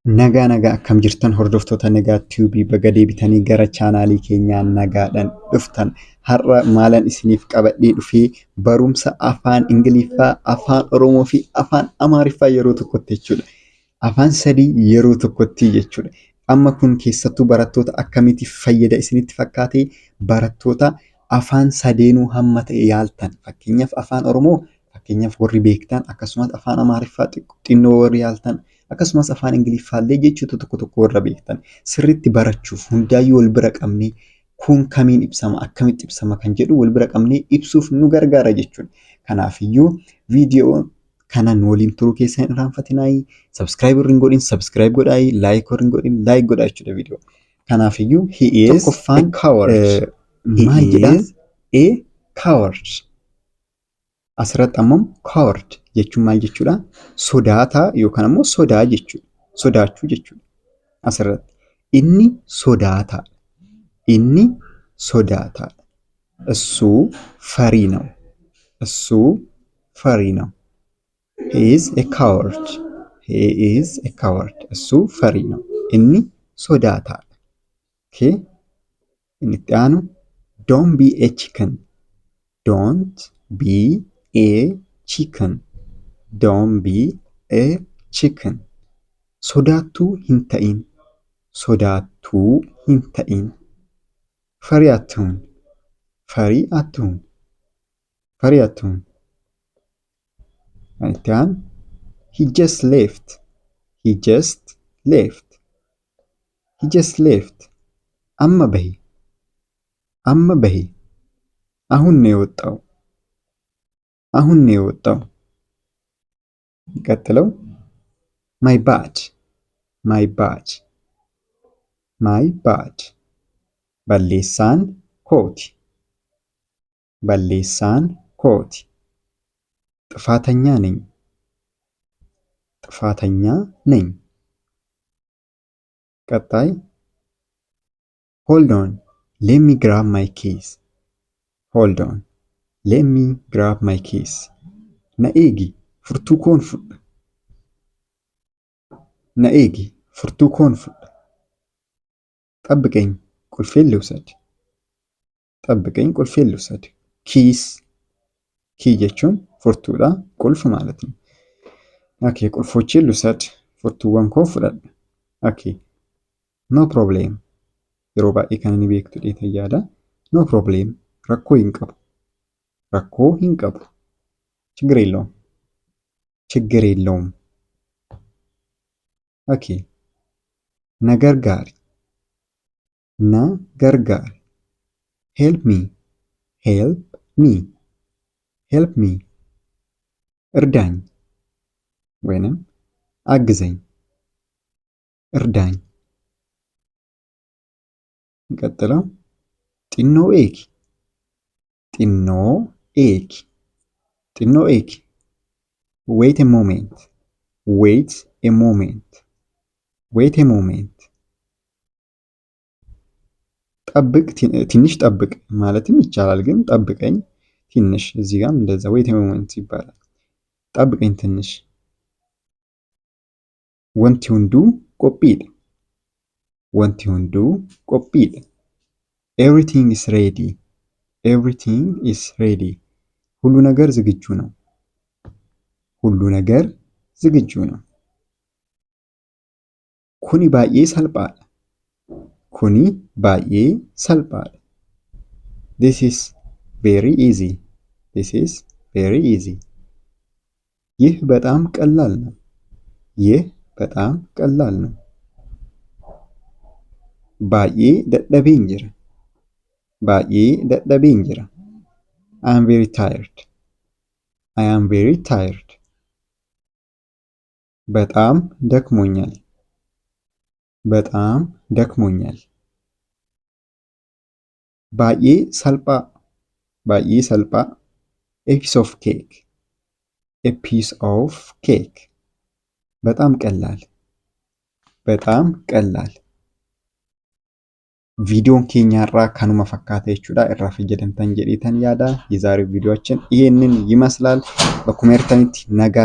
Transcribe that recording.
Nagaa nagaa, akkam jirtan hordoftoota Nagaa Tube? Baga deebitanii gara chaanaalii keenyaa nagaadhaan dhuftan. Har'a maalan isiniif qabadhee dhufee? Barumsa afaan Ingiliffaa, afaan Oromoo fi afaan Amaariffaa yeroo tokkotti jechuudha. Afaan sadii yeroo tokkotti jechuudha. Amma kun keessattuu barattoota akkamiitiif fayyada isinitti fakkaate? Barattoota afaan sadeenuu hamma ta'e yaaltan, fakkeenyaaf afaan Oromoo fakkeenyaaf warri beektan, akkasumas afaan Amaariffaa xinnoo warri yaaltan, akkasumas afaan Ingiliffaallee jechoota tokko tokko warra beektan, sirriitti barachuuf hundaayyuu wal bira qabnee kun kamiin ibsama, akkamitti ibsama kan jedhu wal bira qabnee ibsuuf nu gargaara jechuudha. Kanaafiyyuu viidiyoo kanan waliin turuu keessan hin irraanfatinaayi. Subscribe warri hin godhin subscribe godhaayi, like warri hin godhin like godhaa jechuudha viidiyoo. Kanaafiyyuu He is a tokkoffaan coward. He maal jedhaa? is a coward. Asirratti ammoo coward jechuun maal jechuudha? Sodaataa yookaan ammoo sodaa jechuudha. Sodaachuu jechuudha. Asirratti inni sodaataadha. Inni sodaataadha. እሱ ፈሪ ነው። እሱ ፈሪ ነው። He is a coward. He is a coward. እሱ ፈሪ ነው። Inni sodaataadha. Okay. Inni itti aanu, don't be a chicken. Don't be a chicken. Don't be a chicken. Sodaattuu hin ta'in. Sodaattuu hin ta'in. ፈሪ አትሁን። ፈሪ አትሁን። ፈሪ አትሁን። Kan itti aanu, he just left. He just left. He just left. Amma bahe. Amma bahe. አሁን ነው የወጣው። አሁን ነው የወጣው። ቀጥለው my bad, my bad, my bad. Balleessaan kooti. Balleessaan kooti. ጥፋተኛ ነኝ። ጥፋተኛ ነኝ። ቀጣይ, hold on, let me grab my keys. Hold on, let me grab my keys. Na eegi, furtuu koon fudha. Na eegi, furtuu koon fudha. ጠብቀኝ፣ ቁልፌን ልውሰድ። ጠብቀኝ፣ ቁልፌን ልውሰድ። Keys, key jechuun furtuudha, ቁልፍ ማለት ነው። Okay, ቁልፎቼን ልውሰድ, furtuuwwan koo fudhadha. Okay, no problem. Yeroo baay'ee kana ni beektu jedheetan yaada. No problem, rakkoo hin qabu. Rakkoo hin qabu. ችግር የለውም። ችግር የለውም። Okay, na gargaari. Na gargaari. Help me, help me, help me. እርዳኝ ወይንም አግዘኝ። እርዳኝ። ቀጥለው xinnoo eegi. Xinnoo eegi. Xinnoo eegi. Wait a moment. Wait a moment. Wait a moment. ጠብቅ፣ ትንሽ ጠብቅ ማለትም ይቻላል፣ ግን ጠብቀኝ ትንሽ እዚህ ጋርም እንደዛ wait a moment ይባላል። ጠብቀኝ ትንሽ። Wanti hunduu qophiidha. Wanti hunduu qophiidha. Everything is ready. Everything is ready. ሁሉ ነገር ዝግጁ ነው። ሁሉ ነገር ዝግጁ ነው። Kuni baay'ee salphaadha. Kuni baay'ee salphaadha. This is very easy. This is very easy. ይህ በጣም ቀላል ነው። ይህ በጣም ቀላል ነው። Baay'ee dadhabeen jira. Baay'ee dadhabeen jira. I am very tired. I am very tired. በጣም ደክሞኛል። በጣም ደክሞኛል። Baay'ee salphaa. Baay'ee salphaa. A piece of cake. A piece of cake. በጣም ቀላል። በጣም ቀላል። Viidiyoon keenya har'aa kanuma fakkaata jechuudha. Irraa fayyadamtan jedheetan yaada. የዛሬው ቪዲዮአችን ይሄንን ይመስላል። Bakkuma jirtanitti nagaa